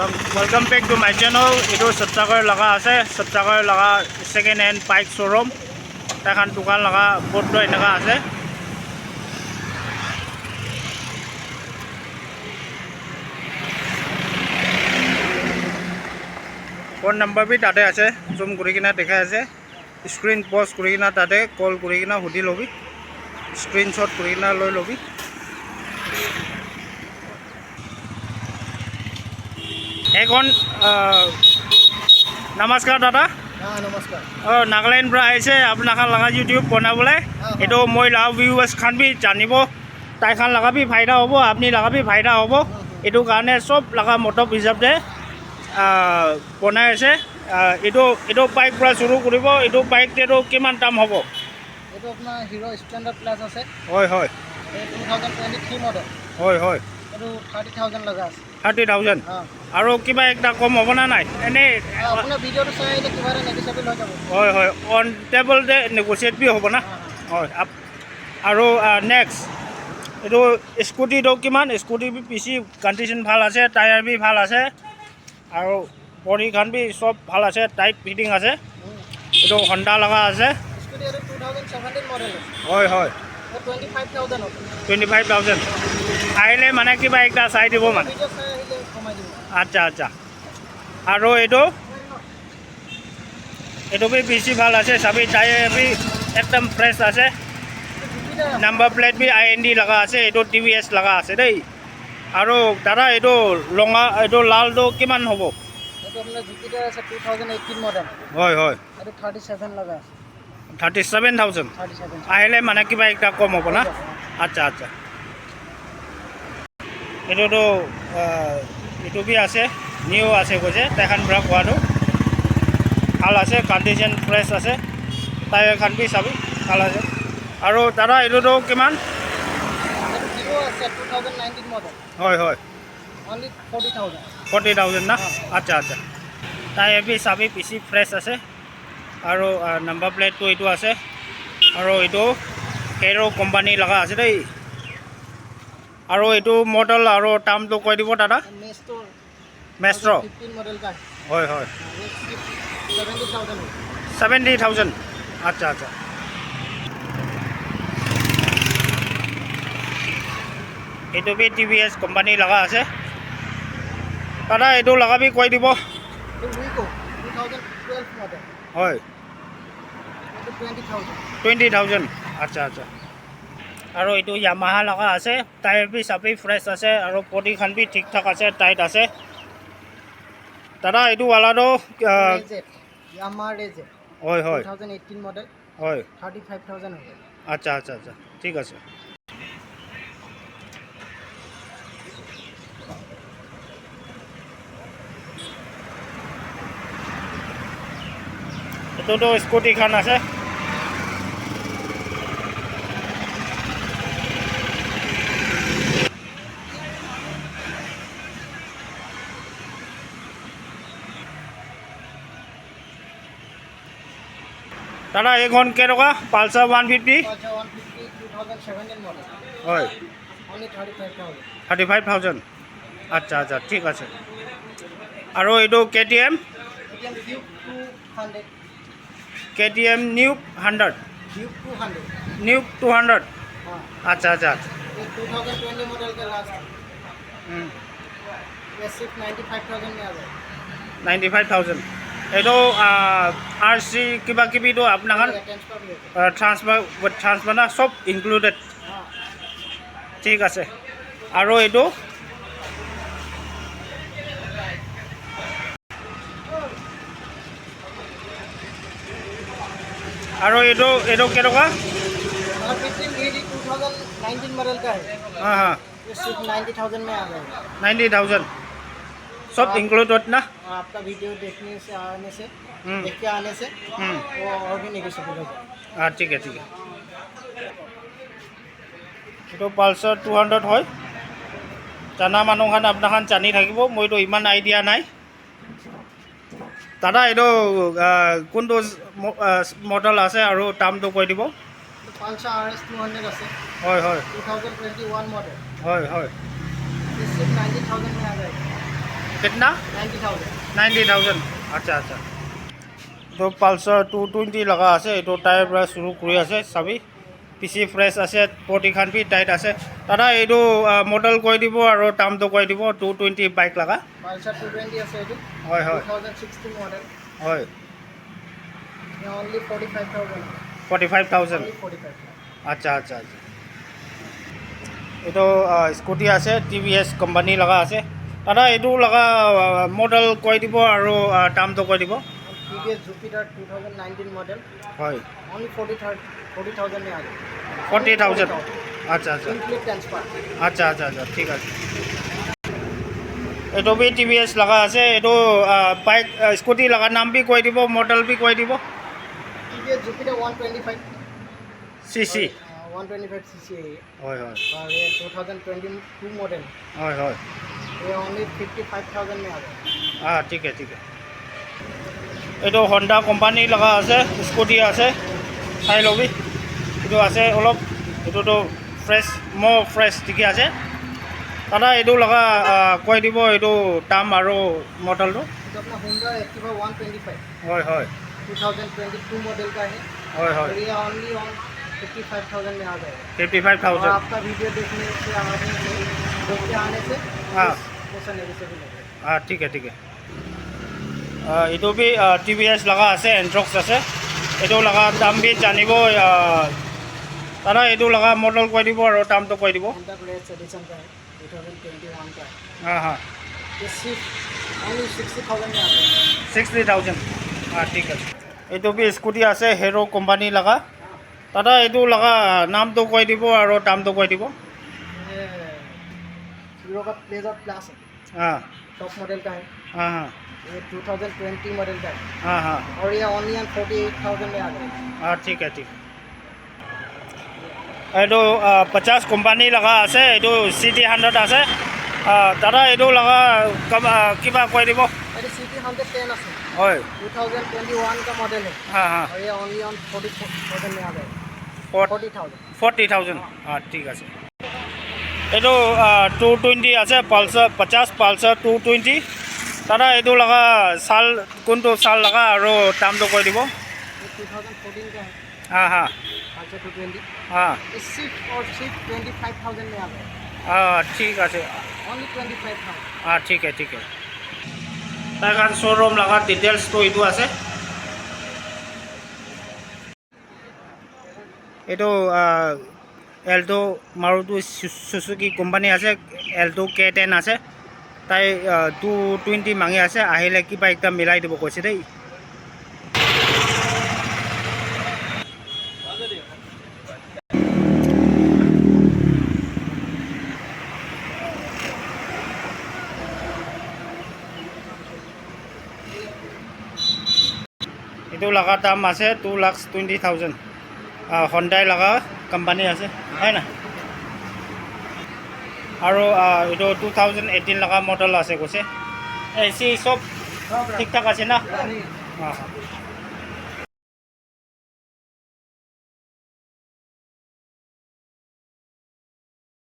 Welcome back to my channel. এইটো শিৱসাগৰ লগা আছে, শিৱসাগৰ লগা ছেকেণ্ড হেণ্ড বাইক শ্ব'ৰুম। তাইখান দোকান লগা বৰ্ডটো এনেকুৱা আছে। ফোন নম্বৰ বি তাতে আছে। জুম কৰি কিনে দেখাই আছে। স্ক্ৰীণ পজ কৰি কিনে তাতে কল কৰি কিনে সুধি ল'বি, স্ক্ৰীনশ্বট কৰি কিনে লৈ ল'বি। এইখন। নমস্কাৰ দাদা। নমস্কাৰ। অঁ, নাগালেণ্ড পৰা আহিছে আপোনাক লগা ইউটিউব বনাবলৈ। এইটো মই লাভ ভিউৱাৰ্ছ খান বি জানিব, তাইখান লগা বি ফাইদা হ'ব, আপুনি লগা বি ফাইদা হ'ব। এইটো কাৰণে চব লগা মতলব হিচাপে বনাই আছে। এইটো বাইক পৰা চুৰু কৰিব। এইটো বাইকটো কিমান দাম হ'ব? এইটো আপোনাৰ হিৰ' স্প্লেণ্ডাৰ প্লাছ আছে। হয় হয় এই 2023 মডেল। হয় হয় এইটো 30,000 লগা আছে। 30,000? অঁ। আৰু কিবা একটা কম হ'ব না নাই এনেই? আপোনাৰ ভিডিঅ'টো চাই আহিলে কিবা এটা নেগোচিয়েবল হৈ যাব। হয় হয়, অন টেবলতে নেগোচিয়েট বি হ'ব না? অঁ। হয়। আৰু নেক্সট এইটো স্কুটিটো কিমান? স্কুটি বি বেছি কণ্ডিশ্যন ভাল আছে, টায়াৰ বি ভাল আছে আৰু বডিখন বি চব ভাল আছে, টাইট ফিটিং আছে। এইটো হণ্ডা লগা আছে। স্কুটি এইটো 2017 মডেল আছে। হয় হয় এই 25,000 হ'ব। 25,000। আহিলে মানে কিবা একটা চাই দিব মানে? ভিডিঅ' চাই আহিলে কমাই দিব। আচ্ছা আচ্ছা। আৰু এইটো বি বেছি ভাল আছে। চাবি, টায়াৰ বি একদম ফ্ৰেছ আছে। এইটো Jupiter. Number plate B IND লগা আছে। এইটো টিভিএছ লগা আছে দেই। আৰু দাদা, এইটো ৰঙা, এইটো লালটো কিমান হ'ব? এইটো আপোনাৰ জুপিটাৰ আছে, 2018 মডেল। হয় হয় এইটো 37 লগা আছে। 37,000? 37। আহিলে মানে কিবা একটা কম হ'ব না? আচ্ছা আচ্ছা। এইটোতো এইটো বি আছে, নিউ আছে কৈছে তাইখান পৰা। কোৱাটো ভাল আছে, কণ্ডিশ্যন ফ্ৰেছ আছে। টায়াৰখন বি চাবি, ভাল আছে। আৰু দাদা, এইটোতো কিমান? এইটো হিৰ' আছে, 2019 মডেল। হয় হয় অনলি 40,000। 40,000 না? আচ্ছা আচ্ছা। টায়াৰ বি চাবি, বেছি ফ্ৰেছ আছে। আৰু নাম্বাৰ প্লেটটো এইটো আছে। আৰু এইটো হেৰ' কোম্পানী লগা আছে দেই। আৰু এইটো মডেল আৰু দামটো কৈ দিব দাদা। মেষ্ট্ৰ'। মেষ্ট্ৰ'। 15 মডেল का। হয় হয় 70,000। 70,000। আচ্ছা আচ্ছা। এইটো বি টিভিএছ কোম্পানী লগা আছে। দাদা, এইটো লগাবি কৈ দিব। এইটো উইগো, 2012 মডেল। এইটো 20,000। 20,000। আচ্ছা আচ্ছা। আৰু এইটো য়ামাহা লগা আছে। টায়াৰ বি চাবি, ফ্ৰেছ আছে আৰু বডিখন বি ঠিক ঠাক আছে, টাইট আছে। দাদা, এইটো ৱালাটো? ৰেজেড, য়ামাহা ৰেজেড। হয় হয় 2018 মডেল। 35,000 হ'ব। আচ্ছা আচ্ছা আচ্ছা, ঠিক আছে। এইটোতো স্কুটিখন আছে। দাদা, এইখন কেইটকা? পালচাৰ 150? Pulsar 150, 2017 model. অনলি 35,000। 35,000। আচ্ছা আচ্ছা, ঠিক আছে। আৰু এইটো KTM? KTM Duke 200। KTM নিউক 100? Duke 200। নিউক 200। हाँ। আচ্ছা আচ্ছা ये 2020 मॉडल का लास्ट। ये सिर्फ 95,000 में आ जाएगा। 95,000। এইটো আৰ চি কিবা কিবিটো আপোনাৰ ट्रांसफर भी होगा। ট্ৰান্সফাৰ, ট্ৰান্সফাৰ না, চব ইনক্লুডেড? हाँ। ঠিক আছে। আৰু এইটো? আৰু এইটো কেইটকা? 15 we 2019 model का है। হা হা ये सिर्फ 90,000 में आ जाएगा। 90,000, চব ইনক্লুডেড না? हाँ, आपका वीडियो देखने से, आने से, देख के आने से वो और भी नेगोशिएबल हो जाएगा। অঁ, ঠিক আছে, ঠিক আছে। এইটো পালচাৰ 200 হয়। জানা মানুহখন আপোনাখন জানি থাকিব, মইতো ইমান আইডিয়া নাই। দাদা, এইটো কোনটো মডেল আছে আৰু দামটো কৈ দিব। পালচাৰ আৰ এছ 200 আছে। হয় হয় 2021 মডেল। হয় হয় ये सिर्फ 90,000 में आ जाएगा। কিতনা? 90,000। 90,000। আচ্ছা আচ্ছা, এইটো পালচাৰ 220 লগা আছে। এইটো টায়াৰ পৰা চুৰু কৰি আছে, চাবি। পিচি ফ্ৰেছ আছে, বডিখন বি টাইট আছে। দাদা, এইটো মডেল কৈ দিব আৰু দামটো কৈ দিব, 220 বাইক লগা। পালচাৰ 220 আছে এইটো। হয় হয়। 2016 মডেল। হয়। অনলি 45,000। 45,000। অনলি 45। আচ্ছা আচ্ছা আচ্ছা, এইটো স্কুটি আছে, টিভিএছ কোম্পানী লগা আছে। দাদা, এইটো লগা মডেল কৈ দিব আৰু দামটো কৈ দিব। TVS Jupiter 2019 model. হয়। অনলি 40,000 में आ जाएगा। 40,000। আচ্ছা আচ্ছা। Include transfer. আচ্ছা আচ্ছা আচ্ছা, ঠিক আছে। এইটো বি টিভিএছ লগা আছে। এইটো বাইক, স্কুটি লগা নাম বি কৈ দিব, মডেল বি কৈ দিব। TVS Jupiter 125। C C. 125 CC है ये। হয় হয়। और ये 2022 मॉडल। হয় হয়। ये ओनली 55,000 में आ जाएगा। অঁ, ঠিক আছে, ঠিক আছে। এইটো হণ্ডা কোম্পানী লগা আছে, স্কুটি আছে, চাই ল'বি। এইটো আছে অলপ, এইটোতো ফ্ৰেছ, মোৰ ফ্ৰেছ ঠিকে আছে। দাদা, এইটো লগা কৈ দিব, এইটো দাম আৰু মডেলটো। तो अपना होंडा एक्टिवा 125। হয় হয়। 2022 मॉडल का है। হয় হয়। और ये ओनली ऑन 55,000 में आ जाएगा। फिफ्टी फाइव और थाउजेंड। आपका वीडियो देखने से, आने से, देख के आने से क्वेश्चन नेगोशिएबल होगा। অঁ, ঠিক আছে, ঠিক আছে। এইটো বি টিভিএছ লগা আছে, এনট্ৰক্স আছে। এইটো লগা দাম বি জানিব। দাদা, এইটো লগা মডেল কৈ দিব আৰু দামটো কৈ দিব। होंडा रेस एडिशन का है, 2021 का है। অঁ হা। ये सिर्फ ओनली 60,000 में आ जाएगा। 60,000। অঁ, ঠিক আছে। এইটো বি স্কুটি আছে, হেৰ' কোম্পানী লগা। দাদা, এইটো লগা নামটো কৈ দিব আৰু দামটো কৈ দিব। ये हीरो का प्लेजर प्लस है। অঁ। टॉप मॉडल का है। অঁ হা। ये 2020 मॉडल का है। অঁ হা। और ये ओनली ऑन 48,000 में आ जाएगा। অঁ, ঠিক আছে, ঠিক। এইটো বাজাজ কোম্পানী লগা আছে, এইটো চিটি 100 আছে। দাদা, এইটো লগা কিবা কৈ দিব। अरे, CT 110 আছে। হয়। 2021 का मॉडल है। হা হা। और ये ओनली ऑन 40,000 में आ जाएगा। 40,000। 40,000। অঁ, ঠিক আছে। এইটো 220 আছে, পালচাৰ, বাজাজ পালচাৰ 220। দাদা, এইটো লগা চাল, কোনটো চাল লগা আৰু দামটো কৈ দিব। ये 2014 का है। হা হা। पल्सर 220। হা। ये सिर्फ और सिर्फ 25,000 में आ जाएगा। অঁ, ঠিক আছে। ओनली 25,000। অঁ, ঠিক আছে, ঠিক আছে। তাৰ কাৰণ শ্ব'ৰুম লগা ডিটেইলছটো এইটো আছে। এইটো এল্টো, মাৰুতি চুজুকি কোম্পানী আছে, এল্টো কে 10 আছে। তাই 220 মাঙি আছে, আহিলে কিবা একটা মিলাই দিব কৈছে দেই। এইটো লগা দাম আছে 2,20,000। হণ্ডাই লগা কোম্পানী আছে, হয় না? আৰু এইটো 2018 লগা মডেল আছে কৈছে। এ চি চব ঠিক ঠাক আছে না? অঁ।